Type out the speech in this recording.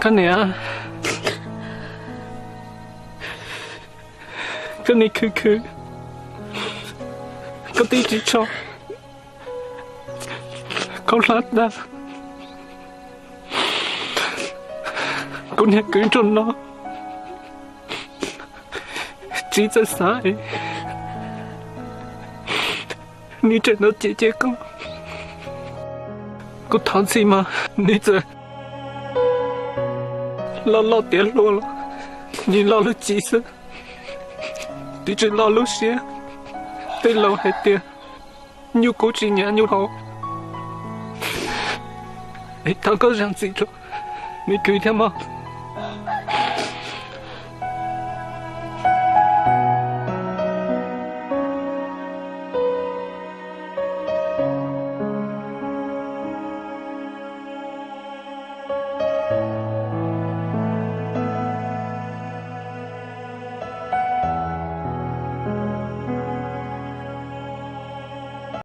Koj niam, koj niam khwv khwv, koj tib tsis tso, koj hlab tag, kuv niag kwv nrog no, tsis txawj xav es nws tseem nrog cem cem koj. Kuv thov txim mas nws txawm loj loj tiav hluas los nws loj lub cev xwb, twb tsis loj lub siab. Tej laus hais tias nyuj kub tsis nyav nyuj hau. Es thov koj zam txim rau nws kwv thiab mog.